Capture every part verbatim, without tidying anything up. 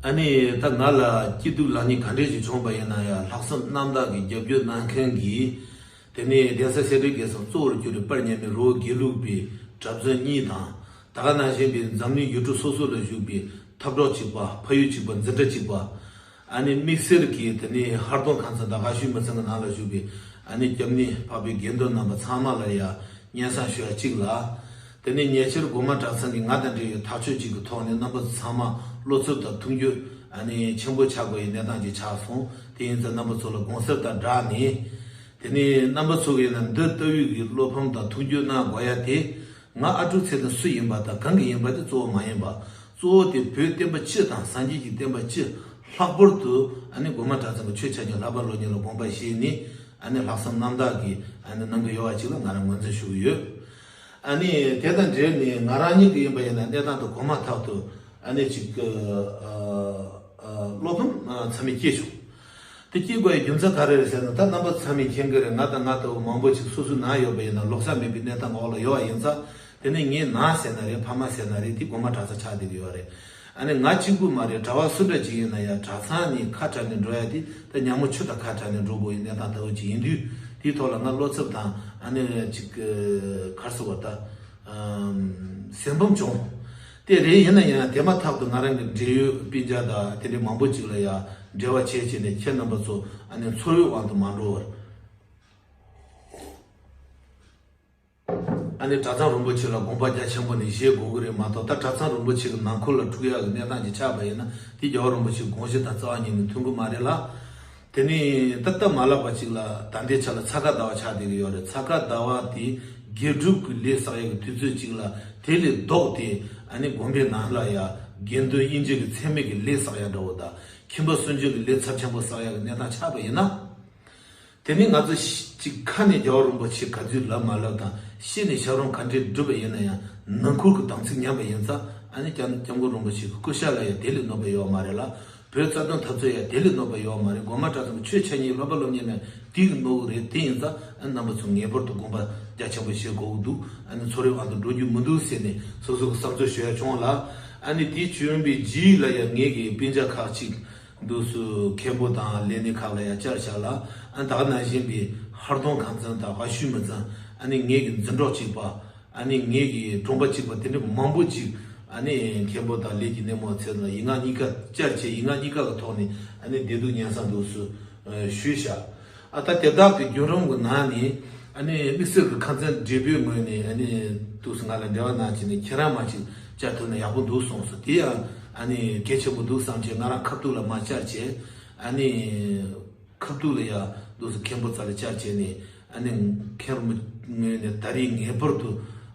ཨ་ནི་ད་ང་ལ་སྐྱིད་སྡུག་ལེགས་ཉེས་ག་འདྲས་ཞིག་བྱུང་བ་ཡིན་ན་ཡང་ལྷག་བསམ་རྣམ་དག་གིས་རྒྱབ་སྐྱོར་གནང་མཁན་གྱི། དེ་ནས་གདན་ས་སེ་འབྲས་དགེ་གསུམ་གཙོ་བོར་གྱུར་པའི་དཔལ་མཉམ་མེད་རི་བོ་དགེ་ལུགས་པའི་གྲྭ་བཙུན་གཉིས་དང་། ད་ག་ནང་བཞིན་པའི་འཛམ་གླིང་ཡུལ་གྲུ་སོ་སོ་ལ་བཞུགས་པའི་འཐབ་གྲོགས་གཅིག་པ། ཕ་ཡུལ་གཅིག་པ། འཛིན་གྲྭ་གཅིག་པ། ཨ་ནི་དམིགས་བསལ་གྱིས་དེ་ནས་ཧར་གདོང་ཁང་ཚན་དང་དགའ་ཤོས་མི་ཚང་གི་ནང་ལ་བཞུགས་པའི་ཨ་ནི་སྐྱབས་གནས་འཕགས་པའི་དགེ་འདུན་རྣམ་པ་ཚང་མ་ལ་ཡང་སྙན་སེང་ཞུ་ཡ་གཅིག་ལ། དེ་ནས་ཉེ་ཆར་སྒོ་མང་གྲྭ་ཚང་གིས་ང་དང་འབྲེལ་བའི་ཐག་གཅོད་ཅིག་གི་ཐོག་ནས་རྣམ་པ་ཚང་མ་བློ་འཚབ་དང་ཐུགས་འགྱོད་ཨ་ནི་ཆེན་པོ་ཆགས་དགོས་པའི་གནས་སྟངས་ཅིག་ཆགས་སོང་། དེ་ཡིན་ཙང་རྣམ་པ་ཚོ་ལ་དགོངས་སེལ་དང་སྦྲགས་ནས། དེ་ནས་རྣམ་པ་ཚོ་གིས་ན་འདི་ལྟ་བུའི་གི་བློ་ཕམ་དང་ཐུགས་འགྱོད་གནང་དགོས་ཡ་དེ། ང་ཨ་ཀྲུག་ཚེ་དང་སུ་ཡིན་པ་དང་གང་གི་ཡིན་པ་དེ་གཙོ་བོ་མ་ཡིན་པ། གཙོ་བོ་དེ་བོད་བསྟན་པ་སྤྱི་དང་སངས་རྒྱས་ཀྱི་བསྟན་པ་སྤྱི། ལྷག་པར་དུ་ཨ་ནི་སྒོ་མང་གྲྭ་ཚང་གི་ཆོས་ཆ་རྐྱེན་ལྷག་པ་ལོ་ཉིན་ལ་དགོངས་པ་བཞེས་ནས་ཨ་ནི་ལྷག་བསམ་རྣམ་དག་གིས་ཨ་ནི་གནང་གི་ཡོད་པ་ཅིག་ལ་ང་རང་ངོས་འཛིན་ཞུ་གི་ཡོད། ཨ་ནི་དེ་དང་འབྲེལ་ནས་ང་རང་ཉིད་ཀྱི་ཡིན་པ་ཡིན་ན་གནས་སྟངས་དེ་གོ་མ་ཐག་ཏུ་ཨ་ནི་ཅིག་ཨ་ཨ་བློ་ཕམ་ཨ་ཚ་མེད་སྐྱེས་བྱུང་། དེ་སྐྱེ་དགོས་པའི་རྒྱུ་མཚན་ག་རེ་རེད་ཟེར་ན། ད་རྣམ་པ་ཚང་མས་མཁྱེན་གྱི་རེད། ང་དང་ང་ལྟ་བུ་མང་པོ་ཅིག་སོ་སོའི་ནང་ཡོད་པ་ཡིན་ན་ལོགས་ས་མེད་པའི་གནས་སྟངས་འོག་ལ་ཡོད་པ་ཡིན་ཙང་། དེ་ནས་ངའི་ནང་ཟེར་ན་རེད། ཕ་མ་ཟེར་ན་རེད། དེ་སྒོ་མང་གྲྭ་ཚང་ཆགས་བསྡད་ཀྱི་ཡོད་རེད། ཨ་ནི་ང་གཅིག་པུ་མ་རེད། གྲྭ་བ་སུ་འདྲ་ཅིག་ཡིན་ན་ཡང་གྲྭ་ཚང་ནས་ཁ་བྲལ་ནས་འགྲོ་ཡ་དེ་ད་ཉ་མོ་ཆུ་དང་ཁ་བྲལ་ནས་འགྲོ་དགོས་པའི་གནས་སྟངས་ལྟ་བུ་ཅིག་ཡིན་དུས། དེའི་ཐོག་ལ་ང་བློ་འཚབ་དང་ཨ་ནི་ཅིག་ག་རེ་ཟེར་བ་ད། ཨམ། སེམས་ཕམ་བྱུང་། དེ་རེད། ཡིན་ན་ཡང་དེ་མ་ཐག་ཏུ་ང་རང་གི་འབྲེལ་ཡོད་སྤུན་ཀྱག་དང་དེ་འདྲའི་མང་པོ་ཅིག་ལ་ཡང་འབྲེལ་བ་བྱས་བྱས་ནས་ཁྱེད་རྣམ་པ་ཚོ་ཨ་ནི་ཚོར་བའི་དབང་དུ་མ་འགྲོ་བར། ཨ་ནི་གྲྭ་ཚང་རིན་པོ་ཆེ་ལ་དགོངས་པ་རྒྱ་ཆེན་པོ་ནས་བཞེས་དགོས་ཀྱི་རེད་མ་གཏོགས། ད་གྲྭ་ཚང་རིན་པོ་ཆེ་གི་ནང་ཁུལ་ལ་འཁྲུག་ཡག་གི་གནས་སྟངས་ཅིག་ཆགས་པ་ཡིན་ན་དེ་རྒྱལ་བ་རིན་པོ་ཆེའི་དགོངས་གཞི་དང་རྩ་བ་ཉིད་ནས་མཐུན་གྱི་མ་རེད་ལ། དེ་ནས་ད་སྟབས་མ་ལེགས་པ་ཅིག་ལ་ད་ལྟའི་ཆ་ལ་ཚ་ཁ་ཟླ་བ་ཆགས་བསྡད་ཀྱི་ཡོད་རེད། ཚ་ཁ་ཟླ་བ་དེ་དགེ་སྒྲུབ་ཀྱི་ལས་བསགས་ཡག་གི་དུས་ཚོད་ཅིག་ལ་དེ་ལས་ལྡོག་སྟེ་ཨ་ནི་དགོན་པའི་ནང་ལ་ཡ་དགེ་འདུན་དབྱེ་འབྱེད་ཀྱི་མཚན་མེད་ཀྱི་ལས་བསགས་ཡག་འདྲ་བོ་དང་། ཁྱིམ་པ་སུན་འབྱིན་གྱི་ལས་ཚབས་ཆེན་པོ་བསགས་ཡག་གི་གནས་སྟངས་ཆགས་པ་ཡིན་ན། དེ་ནི་ང་ཚོ་ཤི་ཅིག་ཁ་ནས་རྒྱལ་བ་རིན་པོ་ཆེ་ག་ཚོད་ལབ་མ་ལབ་དང་། ཤི་ནས་ཞབས་རིམ་ག་འདྲས་སྒྲུབ་པ་ཡིན་ན་ཡང་ནང་ཁུལ་གྱི་དམ་ཚིག་ཉམས་པ་ཡིན་ཙང་། ཨ་ནི་སྐྱབས་སྐྱབས་མགོན་རིན་པོ་ཆེ་གི་སྐུ་ཤ་ལ་ཡང་དེ་ལས་གནོད་པ་ཡོད་མ་རེད་ལ། བོད་རྩ་དོན་འཐབ་རྩོད་ཡང་དེ་ལས་གནོད་པ་ཡོད་མ་རེད། སྒོ་མང་གྲྭ་ཚང་གི་ཆོས་འཆད་ཉན་སློབ་པ་སློབ་གཉེར་ནས་དེ་གི་གནོད་གི་རེད། དེ་ཡིན་ཙང་ཨ་ནི་རྣམ་པ་ཚོ་ངེས་པར་དུ་དགོངས་པ་རྒྱ་ཆེན་པོ་བཞེས་དགོས་ཀྱི་འདུག་ཨ་ནི་ཚོར་བའི་དབང་དུ་འགྲོ་རྒྱུ་མི་འདུག་ཟེར་ནས་སོ་སོ་གི་བསམ་ཚུལ་ཞུ་ཡ་བྱུང་ལ། ཨ་ནི་དེ་བྱུང་བའི་རྗེས་ལ་ཡང་ངེད་ཀྱི་སྤུན་ཀྱག་ཁག་ཅིག་འདུག་སུ་མཁན་པོ་དང་ལས་སྣེ་ཁག་ལ་ཡང་བཅར་བཞག་ལ། ཨ་ནི་ད་ག་ནང་བཞིན་པའི་ཧར་གདོང་ཁང་ཚན་དང་དགའ་ཤོས་མི་ཚང་། ཨ་ནི་ངེད་ཀྱི་འཛིན་གྲོགས་གཅིག་པ། ཨ་ནི་ངེད་ཀྱི་གྲོང་པ་གཅིག་པ་དེ་འདྲ་མང་པོ་ཅིག་ཨ་ནི་མཁན་པོ་དང་ལས་ཀྱི་སྣེ་མོ་ཚོ་ལ་ཡིག་ངག་གཉིས་ཀ་བཅར་བྱས། ཡིག་ངག་གཉིས་ཀ་གི་ཐོག་ནས་ཨ་ནི་བདེ་སྡུག་སྙན་སེང་འདུག་སུ་ཞུས་བཞག་ཨ་ད་དེ་དག་གི་བརྒྱུད་རིམ་གྱི་ནང་ནས་ཨ་ནི་དམིགས་བསལ་གྱི་ཁང་ཚན་བགྲེས་པོའི་ངོས་ནས་ཨ་ནི་འདུག་སུ་ང་ལ་འབྲེལ་བ་གནང་བྱས་ནས་ཁྱེད་རང་མ་ཅིག་བཅར་ཐུབ་ན་ཡག་པོ་འདུག་གསུངས་སོང་། དེ་ཡང་ཨ་ནི་གལ་ཆེན་པོ་འདུག་བསམ་བྱས། ང་རང་ཁ་ཐུག་ལ་མ་བཅར་བྱས། ཨ་ནི་ཁ་ཐུག་ལ་ཡ་འདུག་སུ་མཁན་པོ་རྩ་ལ་བཅར་བྱས་ནས། ཨ་ནི་མཁན་རིན་པོ་ངོས་ནས་ད་རེས་ངེས་པར་དུ་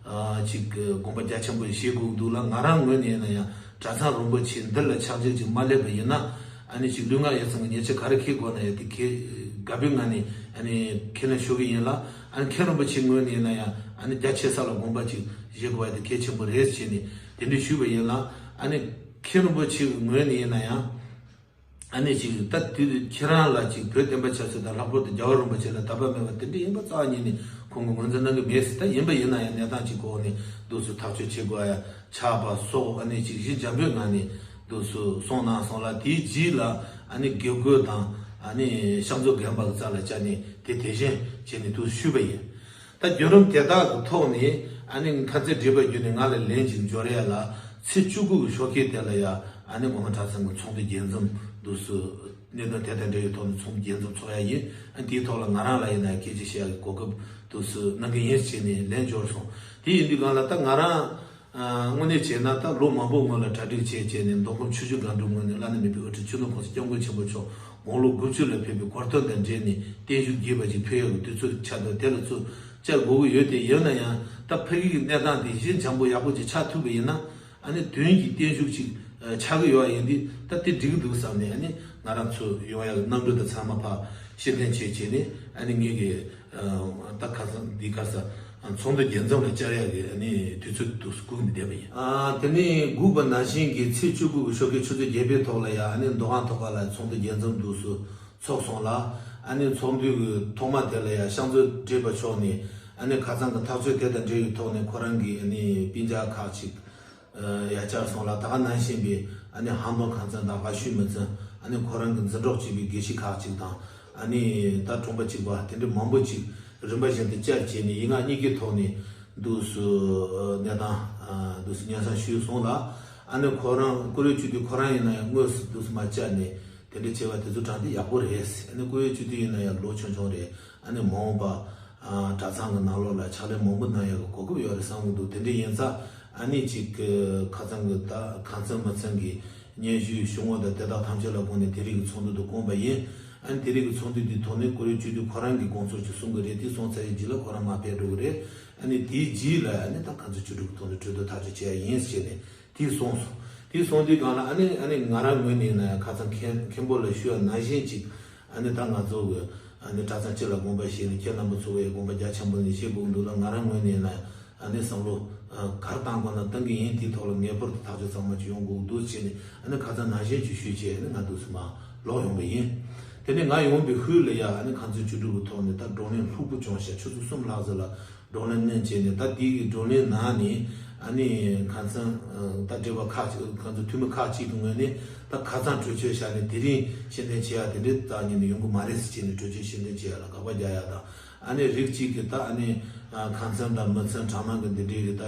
ཨ་ཅིག་དགོངས་པ་རྒྱ་ཆེན་པོ་བཞེས་དགོས་འདུག་ལ། ང་རང་ངོས་ནས་ཡིན་ན་ཡང་གྲྭ་ཚང་རིན་པོ་ཆེ་འདི་ལ་ཕྱག་འཚལ་ཅིག་མ་སླེབས་པ་ཡིན་ན། ཨ་ནི་ཅིག་ལུས་ངག་ཡིད་གསུམ་གྱི་ཉེས་ཆད་ག་རེ་འཁེལ་དགོས་ན་ཡང་དེ་འཁེལ། དགའ་པོའི་ངང་ནས་ཨ་ནི་ཁས་ལེན་ཞུ་གི་ཡིན་ལ། ཨ་ནི་མཁན་རིན་པོ་ཆེ་ངོས་ནས་ཡིན་ན་ཡང་ཨ་ནི་རྒྱ་ཆེ་ས་ལ་དགོངས་པ་ཅིག་བཞེས་དགོས་པ་དེ་གལ་ཆེན་པོ་རེད་ཟེར་ནས་དེ་འདྲ་ཞུས་པ་ཡིན་ལ། ཨ་ནི་མཁན་རིན་པོ་ཆེ་ངོས་ནས་ཡིན་ན་ཡང་། ཨ་ནི་ཅིག་ད་དུས་ཁྱེད་རང་ལ་ཅིག་བོད་བསྟན་པ་ཆབ་སྲིད་དང་ལྷག་པར་དུ་རྒྱལ་བ་རིན་པོ་ཆེ་ལ་དད་པ་མེད་པ་དེ་འདྲ་ཡིན་པ་རྩ་བ་ཉིད་ནས་ཁོང་གིས་ངོས་འཛིན་གནང་གི་མེད་ཟེར། ད་ཡིན་པ་ཡིན་ན་ཡང་གནས་སྟངས་ཅིག་གི་འོག་ནས་འདུག་སུ་ཐག་གཅོད་བྱེད་དགོས་ཡ་ཆགས་པ་སོགས། ཨ་ནི་ཅིག་གཞི་འཇམ་པོའི་ངང་ནས་འདུག་སུ་གསུངས་གནང་སོང་ལ། དེའི་རྗེས་ལ་ཨ་ནི་དགེ་བསྐོས་དང་ཨ་ནི་ཤག་མཛོད་རྒན་པ་གི་རྩ་ལ་བཅར་ནས་དེ་དེ་བཞིན་བྱས་ནས་འདུག་ཞུས་པ་ཡིན། ད་བརྒྱུད་རིམ་དེ་དག་གི་ཐོག་ནས་ཨ་ནི་ཁ་ཚིག་བགྲེས་པ་བརྒྱུད་ནས་ང་ལ་ལན་ཅིག་འབྱོར་ཡ་ལ། ཚེས་བཅུ་དགུ་གི་ཞོགས་ཀས་དེ་ལ་ཡ་ཨ་ནི་སྒོ་མང་གྲྭ་ཚང་གི་ཚོགས་འདུ་རྒྱས་འཛོམས་འདུག་སུ་གནད་དོན་དེ་དང་འབྲེལ་བའི་ཐོག་ནས་ཚོགས་འདུ་རྒྱས་འཛོམས་ཚོགས་ཡ་ཡིན། ཨ་དེའི་ཐོག་ལ་ང་རང་ལ་ཡིན་ན་སྐད་ཆ་བཤད་ཡ་གི་གོ་སྐབས་འདུག་སུ་གནང་གི་ཡིན་ཟེར་ནས་ལན་འབྱོར་སོང་། དེ་ཡིན་དུས་སྒང་ལ་ད་ང་རང་ཨ་དངོས་གནས་བྱས་ན་ད་ལོ་མང་པོ་སྔོན་ལ་གྲ་སྒྲིག་བྱས་བྱས་ནས་མདོ་ཁམས་ཆུ་བཞི་སྒང་དྲུག་ངོས་ནས་བླ་ན་མེད་པའི་དབུ་ཁྲིད་ཆོས་ལུགས་གོང་ས་སྐྱབས་མགོན་ཆེན་པོ་མཆོག་དགུང་ལོ་དགུ་བཅུ་ལ་ཕེབས་པའི་གོ་སྟོན་དང་འབྲེལ་ནས་བརྟན་བཞུགས་རྒྱས་པ་ཅིག་ཕུལ་ཡག་གི་དུས་ཚོད་ཆགས་འདུག་དེ་ལ་ཚུར་བཅར་དགོས་ཀྱི་ཡོད། དེ་ཡོད་ན་ཡང་ད་ཕ་གི་གི་གནས་སྟངས་དེ་གཞི་འཇམ་པོ་ཡག་པོ་ཅིག་ཆགས་ཐུབ་པ་ཡིན་ན། ཨ་ནི་དོན་གྱི་བརྟན་བཞུགས་ཅིག་ཨ་ཆགས་ཀྱི་ཡོད་པ་ཡིན་དུས། ད་དེ་འགྲིག་གི་འདུག་བསམ་ནས་ཨ་ནི་ང་རང་ཚོ་ཡོང་ཡག་གི་གནམ་གྲུ་དང་ཚང་མ་ཕར་ཕྱིར་འཐེན་བྱས་བྱས་ནས་ཨ་ནི་ངེད་ཀྱི་ཨ་ད་ཁ་སང་འདི་ཁ་སང་ཚོགས་འདུ་རྒྱས་འཛོམས་ལ་བཅར་ཡག་གི་ཨ་ནི་དུས་ཚོད་འདུག་སྒུག་ནས་བསྡད་པ་ཡིན། ཨ་དེ་ནས་སྒུག་པ་ནང་བཞིན་གྱི་ཚེས་བཅུ་དགུ་གི་ཞོགས་ཀའི་ཆུ་ཚོད་བརྒྱད་པའི་ཐོག་ལ་ཡང་ཨ་ནི་མདོ་ཁམས་མཐོ་སྒང་ལ་ཚོགས་འདུ་རྒྱས་འཛོམས་འདུག་སུ་ཚོགས་སོང་ལ། ཨ་ནི་ཚོགས་འདུ་གི་ཐོག་མ་དེ་ལ་ཡང་ཤག་མཛོད་བགྲེས་པ་མཆོག་ནས་ཨ་ནི་ཁ་སང་གི་ཐག་གཅོད་དེ་དང་འབྲེལ་བའི་ཐོག་ནས་ཁོ་རང་གི་ཨ་ནི་སྤུན་ཀྱག་ཁག་ཅིག་ཡ་བཅར་སོང་ལ། ད་ག་ནང་བཞིན་པའི་ ཨ་ནི་ཧམ་པ་ཁང་ཚན་དང་ཨ་ཤུ་མི་ཚན། ཨ་ནི་ཁོ་རང་གི་འཛིན་གྲོགས་བྱས་པའི་དགེ་བཤེས་ཁག་ཅིག་དང་། ཨ་ནི་ད་གྲོང་པ་གཅིག་པ་དེ་འདྲའི་མང་པོ་ཅིག་རིམ་པ་བཞིན་དུ་བཅར་བྱས་ནས་ཡིག་ངག་གཉིས་ཀའི་ཐོག་ནས་འདུག་སེ་གནས་སྟངས་འདུག་སེ་སྙན་སེང་ཞུས་སོང་ལ། ཨ་ནི་ཁོ་རང་བཀུར་འོས་སྤྱི་འཐུས་ཁོ་རང་ཡིན་ན་ཡང་དངོས་སུ་འདུག་སེ་མར་བཅར་ནས་དེ་འདྲ་བྱས་པ་དེ་ཚོ་དྲངས་ཏེ་ཡག་པོ་རེད། ཨ་ནི་བཀུར་འོས་སྤྱི་འཐུས་ཡིན་ན་ཡང་ལོ་ཆུང་ཆུང་རེད། ཨ་ནི་མ་འོངས་པ་ཨ་གྲྭ་ཚང་གི་ནང་ལོགས་ལ་ཕྱག་ལས་མང་པོ་གནང་ཡག་གི་གོ་སྐབས་ཡོད་རེད་བསམ་གྱི་འདུག་དེ་འདྲ་ཡིན་ཙང་ཨ་ནི་ཅིག་གི་ཁ་ཚང་གི་ད་ཁང་ཚན་མི་ཚན་གྱི་སྙན་ཞུའི་ཞུ་དངོས་དང་དེ་དག་ཐམས་ཅད་ལ་དགོངས་ནས་དེ་རིང་གི་ཚོགས་འདུ་དེ་བསྐོངས་པ་ཡིན། ཨ་ནི་དེ་རིང་གི་ཚོགས་འདུ་འདིའི་ཐོག་ནས་བཀུར་འོས་སྤྱི་འཐུས་ཁོ་རང་གིས་དགོངས་ཚུལ་ཅིག་གསུང་གི་རེད། དེ་གསུངས་ཚར་བའི་རྗེས་ལ་ཁོ་རང་མར་ཕེབས་འགྲོ་གི་རེད། ཨ་ནི་དེའི་རྗེས་ལ་ཨ་ནི་ད་ཁང་ཚན་བཅུ་དྲུག་གི་ཐོག་ནས་གྲོས་བསྡུར་ཐག་གཅོད་བྱེད་ཡ་ཡིན་ཟེར་ནས། དེ་གསུངས་སོང་། དེ་གསུངས་དུས་སྒང་ལ་ཨ་ནི་ཨ་ནི་ང་རང་ངོས་ནས་ཡིན་ན་ཡང་ཁ་སང་མཁན་མཁན་པོ་ལ་ཞུས་པ་ནང་བཞིན་ཅིག་ཨ་ནི་ད་ང་ཚོ་གི་ཨ་ནི་གྲྭ་ཚང་སྤྱི་ལ་དགོངས་པ་བཞེས་ནས་ཁྱེད་རྣམ་པ་ཚོ་གི་དགོངས་པ་རྒྱ་ཆེན་པོ་ནས་བཞེས་དགོས་འདུག་ལ། ང་རང་ངོས་ནས་ཡིན་ན་ཡང་ཨ་ནི་བསམ་བློ་ག་རེ་བཏང་དགོས་ན་བཏང་གི་ཡིན། དེའི་ཐོག་ལ་ངེས་པར་དུ་ཐག་གཅོད་གཙང་མ་ཅིག་ཡོང་དགོས་འདུག་ཟེར་ནས་ཨ་ནི་ཁ་སང་ནང་བཞིན་ཅིག་ཞུས་བྱས་ཨ་ནི་ང་འདུག་སེ་མར་ལོག་ཡོང་པ་ཡིན། དེ་ནས་ང་ཡོང་པའི་ཤུལ་ལ་ཡ་ཨ་ནི་ཁང་ཚན་བཅུ་དྲུག་གི་ཐོག་ནས་ད་བགྲོ་གླེང་ལྷུག་པོ་བྱུང་ཤག་ཆུ་ཚོད་གསུམ་ལྷག་ཙམ་ལ། བགྲོ་གླེང་གནང་བྱས་ནས་ད་དེའི་གི་བགྲོ་གླེང་ནང་ནས་ཨ་ནི་ཁ་སང་ད་སྡེ་པ་ཁག་ཅིག་ཁ་སང་འཐུས་མི་ཁག་ཅིག་གི་ངོས་ནས་ད་ཁ་སང་གྲོས་ཆོད་བཞག་ནས་དེ་རིང་ཕྱིར་འཐེན་བྱེད་ཡ་དེ་འདྲའི་རྩ་བ་ཉིད་ནས་ཡོང་གི་མ་རེད་ཟེར་བྱས་ནས་གྲོས་ཆོད་ཕྱིར་འཐེན་བྱེད་ཡ་ལ་དགག་པ་རྒྱག་ཡ་དང་། ཨ་ནི་རིགས་གཅིག་གིས་ད་ཨ་ནི་ཁ་སང་དང་མི་ཚང་གྲྭ་མང་གི་འདི་འདྲའི་གི་ད་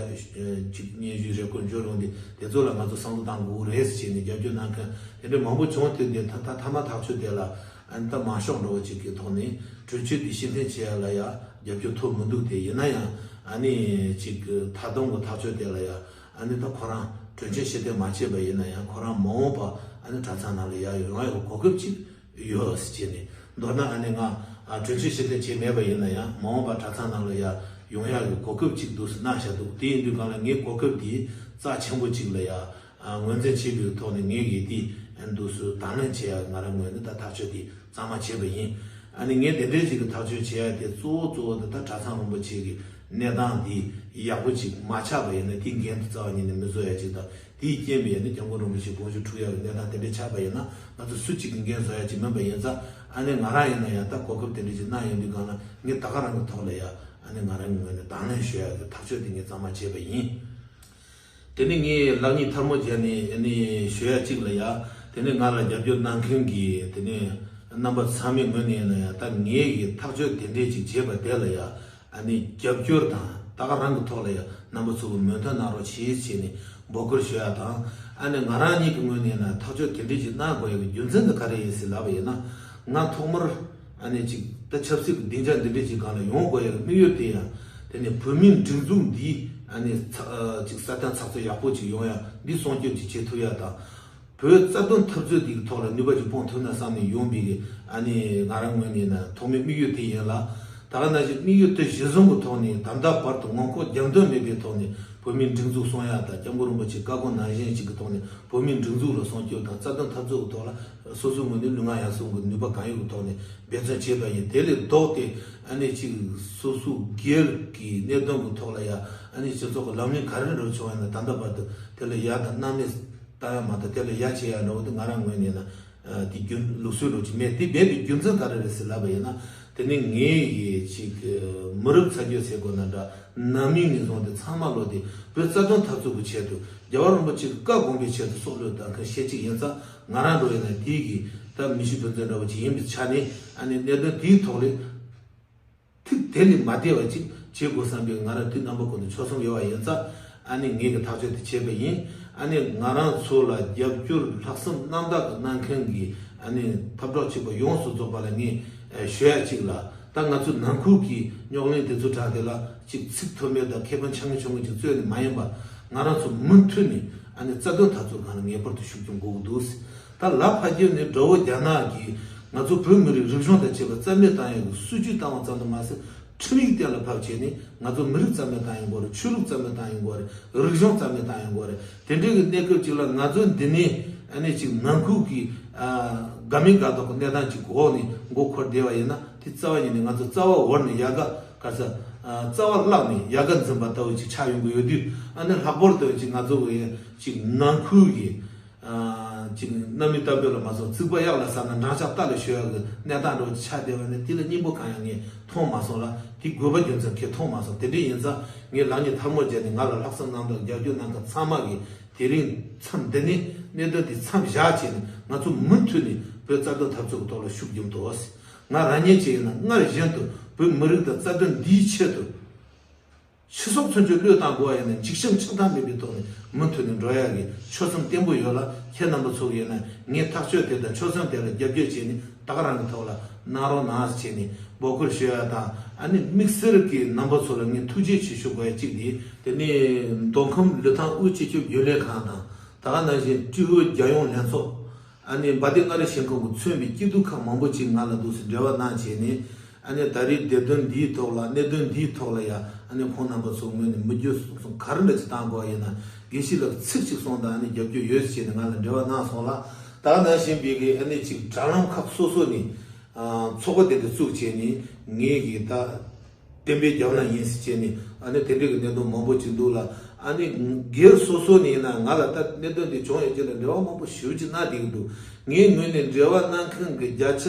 ཅིག་སྙན་ཞུའི་རེ་སྐུལ་འབྱོར་ཡོང་དུས་དེ་ཚོ་ལ་ང་ཚོ་བསམ་བློ་བཏང་དགོས་རེད་ཟེར་བྱས་ནས་རྒྱབ་སྐྱོར་གནང་མཁན་དེ་འདྲ་མང་པོ་བྱུང་སྟེ། དེ་ད་ད་མཐའ་མ་ཐག་ཆོད་དེ་ལ། ཨ་ནི་ད་མང་ཤོས་འགྲོ་བ་ཅིག་གི་ཐོག་ནས་གྲོས་ཆོད་དེ་ཕྱིར་འཐེན་བྱེད་ཡ་ལ་ཡ་རྒྱབ་སྐྱོར་ཐོབ་མི་འདུག་དེ་ཡིན་ན་ཡང་ཨ་ནི་ཅིག་གི་ད་དུང་གི་ཐག་གཅོད་དེ་ལ་ཡ་ཨ་ནི་ད་ཁོ་རང་གྲོས་ཆོད་ཕྱིར་འཐེན་མ་བྱས་པ་ཡིན་ན་ཡང་ཁོ་རང་མ་འོངས་པ་ཨ་ནི་གྲྭ་ཚང་ནང་ལ་ཡ་ཡོང་ཡ་གི་གོ་སྐབས་ཅིག་ཡོད་ཟེར་བྱས་ནས། མདོར་ན་ཨ་ནི་ང་ཨ་གྲོས་ཆོད་ཕྱིར་འཐེན་བྱས་མེད་པ་ཡིན་ན་ཡང་མ་འོངས་པ་གྲྭ་ཚང་ནང་ལ་ཡ་ཡོང་ཡ་གི་གོ་སྐབས་ཅིག་འདུག་ཟེར་གནང་བཞག་འདུག་དེ་ཡིན་དུས་སྒང་ལ་ངས་གོ་སྐབས་དེ་རྩ་ཆེན་པོ་ཅིག་ལ་ཡ། ཨ་ངོས་འཛིན་བྱས་པའི་ཐོག་ནས་ངས་ཀྱིས་དེ་འདུག་སེ་དང་ལེན་བྱེད་ཡ་ང་རང་ངོས་ནས་ད་ཐག་གཅོད་དེ་གཙང་མ་བྱས་པ་ཡིན། ཨ་ནི་ངས་དེ་འདྲའི་ཞིག་གི་ཐག་གཅོད་བྱེད་ཡ་དེ་གཙོ་བོ་གཙོ་བོ་དེ་ད་གྲྭ་ཚང་རིན་པོ་ཆེ་གི་གནས་སྟངས་དེ་ཡག་པོ་ཅིག་མ་ཆགས་པ་ཡིན་ན་དེའི་འགན་དེ་རྩ་བ་ཉིད་ནས་མི་བཟོ་ཡ་ཅིག་དང་། དེའི་རྐྱེན་པས་ནི་སྐྱབས་མགོན་རིན་པོ་ཆེ་དགོངས་ཞུ་འཁྲུག་ཡ་གི་གནས་སྟངས་དེ་འདྲ་ཆགས་པ་ཡིན་ན་ང་ཚོ་སུ་གཅིག་གི་འགན་བཟོ་ཡ་ཅིག་མིན་པ་ཡིན་ཙང་། ཨ་ནི་ང་རང་ཡིན་ན་ཡང་ད་གོ་སྐབས་དེ་འདྲ་ཅིག་གནང་ཡོང་དུས་སྒང་ལ་ངས་ད་ག་རང་གི་ཐོག་ལ་ཡ་ཨ་ནི་ང་རང་གི་ངོས་ནས་དང་ལེན་ཞུ་ཡ་གི་ཐག་གཅོད་དེ་ངས་གཙང་མ་བྱས་པ་ཡིན། དེ་ནས་ངས་ལག་གཉིས་ཐལ་མོ་སྦྱར་ནས་ཨ་ནི་ཞུ་ཡ་གཅིག་ལ་ཡ། དེ་ནས་ང་ལ་རྒྱབ་སྐྱོར་གནང་མཁན་གྱི་དེ་ནས་རྣམ་པ་ཚང་མའི་ངོས་ནས་ཡིན་ན་ཡང་ད་ངས་ཀྱི་ཐག་གཅོད་དེ་འདྲས་ཅིག་བྱས་པ་དེ་ལ་ཡ་ཨ་ནི་རྒྱབ་སྐྱོར་དང་ད་ག་རང་གི་ཐོག་ལ་ཡ་རྣམ་པ་ཚོ་གི་མོས་མཐུན་གནང་རོགས་བྱེད་ཅེས་ནས་འབོད་སྐུལ་ཞུ་ཡ་དང་། ཨ་ནི་ང་རང་ཉིད་ཀྱི་ངོས་ནས་ཡིན་ན་ཐག་གཅོད་དེ་འདྲས་ཅིག་གནང་དགོས་ཡ་གི་རྒྱུ་མཚན་དེ་ག་རེ་ཡིན་ཟེར་ལབ་པ་ཡིན་ན། ང་ཐོག་མར་ཨ་ནི་ཅིག་ད་ཆབ་སྲིད་ཀྱི་སྡིངས་ཆ་འདི་འདྲས་ཅིག་སྒང་ལ་ཡོང་དགོས་ཡ་གི་དམིགས་ཡུལ་དེ་ཡང་དེ་ནི་བོད་མིའི་སྒྲིག་འཛུགས་འདི་ཨ་ནི་ཚ་ཨ་ཅིག་སྲ་བརྟན་ཚགས་ཚུད་ཡག་པོ་ཅིག་ཡོང་ཡ་འདི་སྲུང་སྐྱོབ་ཅིག་བྱེད་ཐུབ་ཡ་དང་། བོད་རྩ་དོན་འཐབ་རྩོད་འདིའི་ཐོག་ལ་ནུས་པ་ཅིག་སྤུངས་ཐུབ་ན་བསམ་ནས་ཡོང་བའི་གི་ཨ་ནི་ང་རང་ངོས་ནས་ན་ཐོག་མའི་དམིགས་ཡུལ་དེ་ཡིན་ལ། ད་ག་ནང་བཞིན་དམིགས་ཡུལ་དེ་གཞིར་བཟུང་གི་ཐོག་ནས་ད་ལྟ་བར་དུ་ངོ་ལྐོག་རྒྱབ་མདུན་མེད་པའི་ཐོག་ནས་བོད་མིའི་སྒྲིག་འཛུགས་སྲུང་ཡ་དང་སྐྱབས་མགོན་རིན་པོ་ཆེའི་བཀའ་དགོངས་ནང་བཞིན་ཅིག་གི་ཐོག་ནས་བོད་མིའི་སྒྲིག་འཛུགས་ལ་སྲུང་སྐྱོབ་དང་རྩ་དོན་འཐབ་རྩོད་ཀྱི་ཐོག་ལ། སོ་སོའི་ངོས་ནས་ལུས་ངག་ཡིད་གསུམ་གྱི་ནུས་པ་གང་ཡོད་ཀྱི་ཐོག་ནས་འབད་བརྩོན་བྱས་པ་ཡིན། དེ་ལས་ལྡོག་སྟེ་ཨ་ནི་ཅིག་སོ་སོའི་སྒེར་གྱི་གནད་དོན་གྱི་ཐོག་ལ་ཡ་ཨ་ནི་སྤྱི་ཚོགས་ཀྱི་ལམ་ལུགས་ག་རེ་འགྲོ་བྱུང་བ་ཡིན་ན་ད་ལྟ་བར་དུ་དེ་ལ་ཡ་དང་སྣང་མེད་བཏང་ཡ་མ་གཏོགས་དེ་ལ་ཡ་བྱེད་ཡ་འགྲོ་བ་དེ་ང་རང་ངོས་ནས་ན་དེ་རྒྱུན་ལུགས་སྲོལ་འགྲོ་གི་མེད། དེ་མེད་པའི་རྒྱུ་མཚན་ག་རེ་རེད་ཟེར་ལབ་པ་ཡིན་ན། དེ་ནི་ངའི་ཡི་ཅིག་མི་རབས་ཚ་རྒྱུད་ཟེར་དགོས་ན་འདྲ། ནང་མི་ནས་བཟུང་སྟེ་ཚང་མ་ལོ་དེ་བོད་རྩ་དོན་འཐབ་རྩོད་ཀྱི་ཆེད་དུ་རྒྱལ་བ་རིན་པོ་ཆེ་གི་བཀའ་དགོངས་པའི་ཆེད་དུ་སྲོག་བློས་བཏང་མཁན་ཤེས་ཅིག་ཡིན་ཙང་། ང་རང་འགྲོ་ཡིན་ན་དེའི་གི་ད་མི་ཤི་དོན་ཚན་འདྲ་བོ་ཅིག་ཡིན་པའི་ཆ་ནས་ཨ་ནི་གནད་དོན་དེའི་ཐོག་ལས་ཐིག་དེ་ལས་མ་འདས་པ་ཅིག་བྱེད་དགོས་བསམ་པའི་ང་རང་དུས་རྣམ་པ་ཀུན་ཏུ་ཆོད་སེམས་ཡོད་པ་ཡིན་ཙང་། ཨ་ནི་ངེད་ཀྱི་ཐག་གཅོད་དེ་བྱས་པ་ཡིན། ཨ་ནི་ང་རང་ཚོ་ལ་རྒྱབ་སྐྱོར་ལྷག་བསམ་རྣམ་དག་གི་གནང་མཁན་གྱི་ཨ་ནི་འཐབ་གྲོགས་གཅིག་པ་ཡོངས་སུ་རྫོགས་པ་ལ་ངས་ཨ་ཞུ་ཡ་གཅིག་ལ། ད་ང་ཚོའི་ནང་ཁུལ་གྱི་རྙོག་གླེང་དེ་ཚོ་དྲངས་ཏེ་ལ་ཅིག་ཚིག་ཐོན་མེད་དང་ཁེ་ཕན་ཆུང་ངུ་ཆུང་ངུ་ཅིག་རྩོད་ནས་མ་ཡིན་པ། ང་རང་ཚོ་མུ་མཐུད་ནས་ཨ་ནི་རྩ་དོན་འཐབ་རྩོད་སྒང་ལ་ངེས་པར་དུ་ཤུགས་རྐྱེན་དགོས་ཀྱི་འདུག་ད་ལ་ཕ་རྒྱུད་ནས་དགྲ་བོ་རྒྱ་ནག་གིས་ང་ཚོ་བོད་མི་རིགས་རིག་གཞུང་དང་བཅས་པ་རྩ་མེད་བཏང་ཡག་གི་སྲིད་ཇུས་བཏང་བ་ཙམ་དུ་མ་ཟད། ཁྲིམས་ཡིག་གཏན་ལ་ཕབ་བྱས་ནས་ང་ཚོ་མི་རིགས་རྩ་མེད་བཏང་ཡོང་གི་རེད། ཆོས་ལུགས་རྩ་མེད་བཏང་ཡོང་གི་རེད། རིག་གཞུང་རྩ་མེད་བཏང་ཡོང་གི་རེད། དེ་འདྲའི་གི་གནས་སྐབས་ཅིག་ལ་ང་ཚོ་འདི་ནས་ཨ་ནི་ཅིག་ནང་ཁུལ་གྱི་ཨ་དགའ་མིན་དགའ་མདོག་གི་གནས་སྟངས་ཅིག་འོག་ནས་མགོ་འཁོར་བསྡད་པ་ཡིན་ན། དེ་རྩ་བ་ཉིད་ནས་ང་ཚོ་རྩ་བ་བོར་ནས་ཡལ་ག་ག་ས་ཨ་རྩ་བ་བརླག་ནས་ཡལ་ག་འཛིན་པ་ལྟ་བུ་ཅིག་ཆགས་ཡོང་གི་ཡོད་དུས། ཨ་ནི་ལྷག་པར་དུ་ཅིག་ང་ཚོ་གི་ཅིག་ནང་ཁུལ་གྱི་ཨ་ཅིག་རྣམ་སྨིན་བཏབ་པ་ལ་མ་སོང་རྩིག་པ་གཡག་ལ་ཟ་ན་འགྲམ་ལྕག་རྟ་ལ་གཞུ་ཡག་གི་གནས་སྟངས་འདྲ་བོ་ཅིག་ཆགས་བསྡད་པ་ནི་དེ་ལ་སྙིང་པོ་གང་ཡང་ངས་མཐོང་མ་སོང་ལ། དེ་དགོས་པ་རྒྱུ་མཚན་གང་ཡང་མཐོང་མ་སོང་། དེ་འདྲ་ཡིན་ཙང་ངས་ལག་གཉིས་ཐལ་མོ་སྦྱར་ནས་ང་ལ་ལྷག་བསམ་རྣམ་དག་རྒྱབ་སྐྱོར་གནང་མཁན་ཚང་མ་གིས་དེ་རིང་མཚམས་འདི་ནས་ གནད་དོན་དེ་མཚམས་བཞག་བྱས་ནས་ང་ཚོ་མུ་མཐུད་ནས་བོད་རྩ་དོན་འཐབ་རྩོད་ཀྱི་ཐོག་ལ་ཤུགས་རྒྱབ་ཐུབ། ང་རང་ཉིད་ཀྱིས་ཡིན་ན་སྔར་བཞིན་དུ་བོད་མི་རིགས་དང་རྩ་དོན་འདིའི་ཆེད་དུ། ཕྱི་སོག་ཚུན་ཆད་བློས་བཏང་དགོས་པ་ཡིན་ན་འཇིགས་ཞུམ་ཆགས་སྡང་མེད་པའི་ཐོག་ནས་མུ་མཐུད་ནས་འགྲོ་ཡག་གི་ཆོད་སེམས་བརྟན་པོ་ཡོད་ལ། ཁྱེད་རྣམ་པ་ཚོ་ཡིན་ན་ངའི་ཐག་གཅོད་དེ་དང་ཆོད་སེམས་དེ་ལ་རྒྱབ་སྐྱོར་བྱས་ནས་ད་ག་རང་གི་ཐོག་ལ་གནང་རོགས་གནང་ཟེར་བྱས་ནས་འབོད་སྐུལ་ཞུ་ཡག་དང་། ཨ་ནི་དམིགས་བསལ་གྱིས་རྣམ་པ་ཚོ་ལ་ངས་ཐུགས་རྗེ་ཆེ་ཞུ་དགོས་ཡག་གཅིག་དེ། དེ་ནས་མདོ་ཁམས་ལི་ཐང་དབུས་སྤྱི་ཁྱབ་རྒྱུན་ལས་ཁང་དང་། ད་ག་ནང་བཞིན་ཀྲུའུ་ཝེ་རྒྱལ་ཡོངས་ལྷན་ཚོགས། ཨ་ནི་འབའ་ཏི་མངའ་རིས་ཞིང་ཁམས་ཀྱིས་མཚོན་པའི་སྐྱིད་སྡུག་ཁག་མང་པོ་ཅིག་ང་ལ་འདུག་སེ་འབྲེལ་བ་གནང་བྱས་ནས། ཨ་ནི་ད་རེས་བདེ་དོན་འདིའི་ཐོག་ལ་གནད་དོན་འདིའི་ཐོག་ལ་ཡ། ཨ་ནི་ཁོང་རྣམ་པ་ཚོའི་ངོས་ནས་མི་རྒྱུ་གསུང་གསུང་ག་རེ་འདྲ་ཅིག་བཏང་དགོས་ཡིན་ན་དགེ་བཤེས་ལགས་ཚིག་ཅིག་གསུངས་དང་། ཨ་ནི་རྒྱབ་སྐྱོར་ཡོད་ཟེར་བྱས་ནས་ང་ལ་འབྲེལ་བ་གནང་སོང་ལ། ད་ག་ནང་བཞིན་པའི་གི་ཨ་ནི་ཅིག་དྲ་ལམ་ཁག་སོ་སོ་ནས་ཚོགས་པ་དེ་འདྲ་བཙུགས་བྱས་ནས་ངས་གི་ད། བསྟན་པའི་རྒྱབ་ལ་ཡིན་ཟེར་བྱས་ནས། ཨ་ནི་དེ་འདྲའི་གི་གནད་དོན་མང་པོ་ཅིག་འདུག་ལ། ཨ་ནི་སྒེར་སོ་སོ་ནས་ཡིན་ན་ང་ལ་ད་གནད་དོན་དེ་བྱུང་ཡོད་ཅེས་ལ་འབྲེལ་བ་མང་པོ་ཞེ་པོ་ཅིག་གནང་བསྡད་ཀྱི་འདུག་ངའི་ངོས་ནས་འབྲེལ་བ་གནང་མཁན་གྱི་བརྒྱ་ཆ་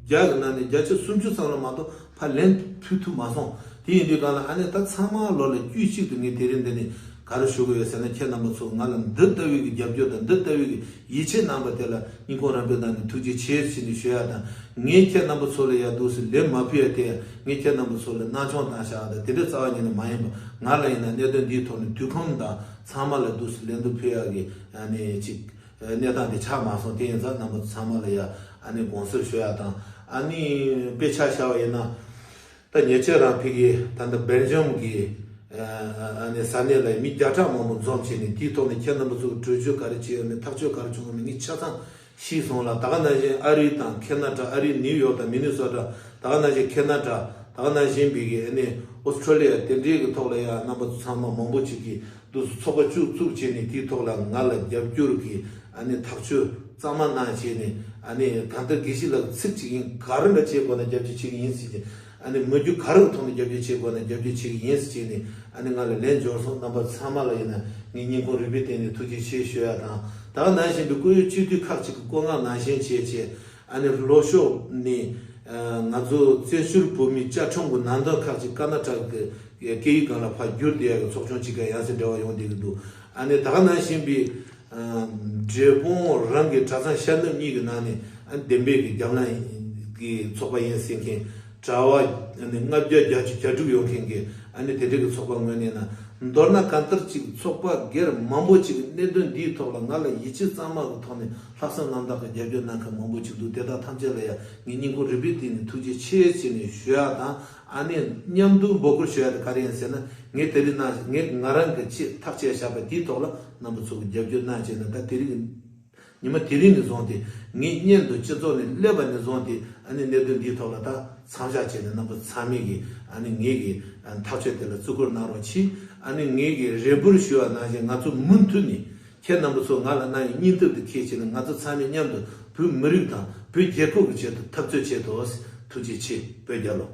བརྒྱ་གི་ནང་ནས་བརྒྱ་ཆ་སུམ་ཅུ་ཙམ་ལ་མ་གཏོགས་ཕར་ལན་ཕུལ་ཐུབ་མ་སོང་། དེ་ཡིན་དུས་གང་ལ་ཨ་ནི་ད་ཚང་མ་ལོ་ལ་དཀྱུས་གཅིག་ཏུ་ངས་དེ་རིང་འདི་ནས་ག་རེ་ཞུ་གི་ཡོད་ཟེར་ན། ཁྱེད་རྣམ་པ་ཚོ་ང་ལ་འདི་ལྟ་བུའི་གི་རྒྱབ་སྐྱོར་དང་འདི་ལྟ་བུའི་གི་ཡིད་ཆེས་གནང་བ་དེ་ལ་སྙིང་ཁོང་རབ་འབེབས་གནང་ནས་ཐུགས་རྗེ་ཆེ་ཟེར་ནས་ཞུ་ཡག་དང་། ངས་ཁྱེད་རྣམ་པ་ཚོ་ལ་ཡར་འདུག་སེ་ལན་མ་ཕུལ་ཡག་དེ་ཡང་ངས་ཁྱེད་རྣམ་པ་ཚོ་ལ་སྣང་ཆུང་བཏང་བཞག་དང་དེ་འདྲ་རྩ་བ་ཉིད་ནས་མ་ཡིན་པ། ང་ལ་ཡིན་ན་གནད་དོན་འདིའི་ཐོག་ནས་དུས་ཁོམ་དང་ཚང་མ་ལ་འདུག་སེ་ལན་དུ་ཕུལ་ཡག་གི་ཨ་ནི་ཅིག་གནས་སྟངས་དེ་ཆགས་མ་སོང་། དེ་ཡིན་ཙང་རྣམ་པ་ཚོ་ཚང་མ་ལ་ཡ་ཨ་ནི་དགོངས་སེལ་ཞུ་ཡག་དང་། ཨ་ནི་དཔེ་ཆ་བཞག་པ་ཡིན་ན། ད་ཉེ་ཆར་རང་ཕ་གི་ད་ལྟ་སྦེལ་ཇམ་གྱི་ཨ་ནི་ས་གནས་ལ་མི་བརྒྱ་ཕྲག་མང་པོ་འཛོམས་བྱས་ནས་དེའི་ཐོག་ནས་ཁྱེད་རྣམ་པ་ཚོ་གི་གྲོས་ཆོད་ག་རེ་བྱས་ཡོད་མེད་ཐག་གཅོད་ག་རེ་བྱུང་ཡོད་མེད་ངས་ཆ་ཚང་ཤེས་སོང་ལ། ད་ག་ནང་བཞིན་ཨ་རི་དང་ཁེ་ན་ཌ། ཨ་རི་ནིའུ་ཡོག་དང་མི་ནི་སོ་ཊ། ད་ག་ནང་བཞིན་ཁེ་ན་ཌ། ད་ག་ནང་བཞིན་པའི་གི་ཨ་ནི་ཨོ་སི་ཁྲུ་ལི་ཡ། དེ་འདྲའི་གི་ཐོག་ལ་ཡང་རྣམ་པ་ཚོ་ཚང་མ་མང་པོ་ཅིག་གིས་འདུག་སེ་ཚོགས་པ་བཅུ་བཙུགས་བྱས་ནས་དེའི་ཐོག་ལ་ང་ལ་རྒྱབ་སྐྱོར་གྱི་ཨ་ནི་ཐག་གཅོད་གཙང་མ་གནང་བྱས་ནས། ཨ་ནི་གང་ལྟར་དགེ་བཤེས་ལགས་ཚིག་གཅིག་ཡིན། ག་རེ་འདྲ་བྱེད་དགོས་ན་རྒྱབ་སྐྱོར་བྱེད་ཀྱི་ཡིན་ཟེར་གྱི། ཨ་ནི་མི་རྒྱུ་ག་རེ་གི་ཐོག་ནས་རྒྱབ་སྐྱོར་བྱེད་དགོས་ན་རྒྱབ་སྐྱོར་བྱེད་ཀྱི་ཡིན་ཟེར་གྱི་ནས་ཨ་ནི་ང་ལ་ལན་འབྱོར་སོང་། རྣམ་པ་ཚང་མ་ལ་ཡིན་ན་ངས་སྙིང་ཁོང་རུས་པའི་གཏིང་ནས་ཐུགས་རྗེ་ཆེ་ཞུ་ཡག་དང་། ད་ག་ནང་བཞིན་པའི་བཀུར་འོས་སྤྱི་འཐུས་ཁག་ཅིག་གི་བཀོད་མངགས་ནང་བཞིན་བྱས་བྱས། ཨ་ནི་ལྷོ་ཕྱོགས་ནས་ང་ཚོ་བཙན་བྱོལ་བོད་མིའི་བཅའ་ཁྲིམས་ཀྱི་ནང་དོན་ཁག་ཅིག་ཀར་ན་ཊ་ཀ་གི་སྐད་ཡིག་སྒང་ལ་ཕར་བསྒྱུར་བསྡད་ཡག་གི་ཚོགས་ཆུང་ཅིག་ག་ཡང་སེ་འབྲེལ་བ་ཡོང་བསྡད་ཀྱི་འདུག་ཨ་ནི་ད་ག་ནང་བཞིན་པའི་འབྲས་སྤུངས་རང་གི་གྲྭ་ཚང་ཤར་ནུབ་གཉིས་ཀྱི་ནང་ནས་ཨ་ནི་བདེན་པའི་གི་རྒྱབ་ལངས་ཀྱི་ཚོགས་པ་ཡིན་ཟེར་མཁན་གྲྭ་པ་ཨ་ནི་ལྔ་བརྒྱ་བརྒྱད་ཅུ་གྱ་དྲུག་ཡོད་མཁན་གྱི་ཨ་ནི་དེ་འདྲ་གི་ཚོགས་པ་ངོས་ནས་ན། མདོར་ན་གང་ལྟར་ཅིག་ཚོགས་པ་སྒེར་མང་པོ་ཅིག་གནད་དོན་འདིའི་ཐོག་ལ་ང་ལ་ཡིད་ཆེས་གཙང་མ་གི་ཐོག་ནས་ལྷག་བསམ་རྣམ་དག་གི་རྒྱབ་སྐྱོར་གནང་མཁན་མང་པོ་ཅིག་འདུག་དེ་དག་ཐམས་ཅད་ལ་ཡང་ངས་སྙིང་ཁོང་རུས་པའི་གཏིང་ནས་ཐུགས་རྗེ་ཆེ་ཟེར་ནས་ཞུ་ཡག་དང་། ཨ་ནི་མཉམ་དུ་འབོད་སྐུལ་ཞུ་ཡག་དེ་ག་རེ་ཡིན་ཟེར་ན། ངས་དེ་རིང་ནང་ངས་ང་རང་གི་ཆེད་ཐག་བཅད་བཞག་པ་དེའི་ཐོག་ལ་རྣམ་པ་ཚོ་གི་རྒྱབ་སྐྱོར་གནང་བྱས་ན། ད་དེ་རིང་གི་ཉི་མ་དེ་རིང་ནས་བཟུང་སྟེ་ངའི་སྙན་དུ་སྤྱི་ཚོགས་ནས་སླེབས་པ་ནས་བཟུང་སྟེ། ཨ་ནི་གནད་དོན་འདིའི་ཐོག་ལ་ད་མཚམས་བཞག་བྱས་ནས་རྣམ་པ་ཚང་མས་ཀྱི་ཨ་ནི་ངེད་ཀྱི་ཐག་གཅོད་དེ་ལ་བརྩི་བཀུར་གནང་རོགས་གྱིས། ཨ་ནི་ངེད་ཀྱི་རེ་འབོད་ཞུ་བ་ནང་བཞིན་ང་ཚོ་མུ་མཐུད་ནས་ཁྱེད་རྣམ་པ་ཚོ་ང་ལ་གནང་བའི་སྙིང་སྟོབས་དེ་ཁྱེར་བྱས་ནས་ང་ཚོ་ཚང་མས་མཉམ་དུ་བོད་མི་རིགས་དང་བོད་རྒྱལ་ཁབ་ཀྱི་ཆེད་དུ་འཐབ་རྩོད་བྱེད་དོ། ཐུགས་རྗེ་ཆེ། བོད་རྒྱལ་ལོ།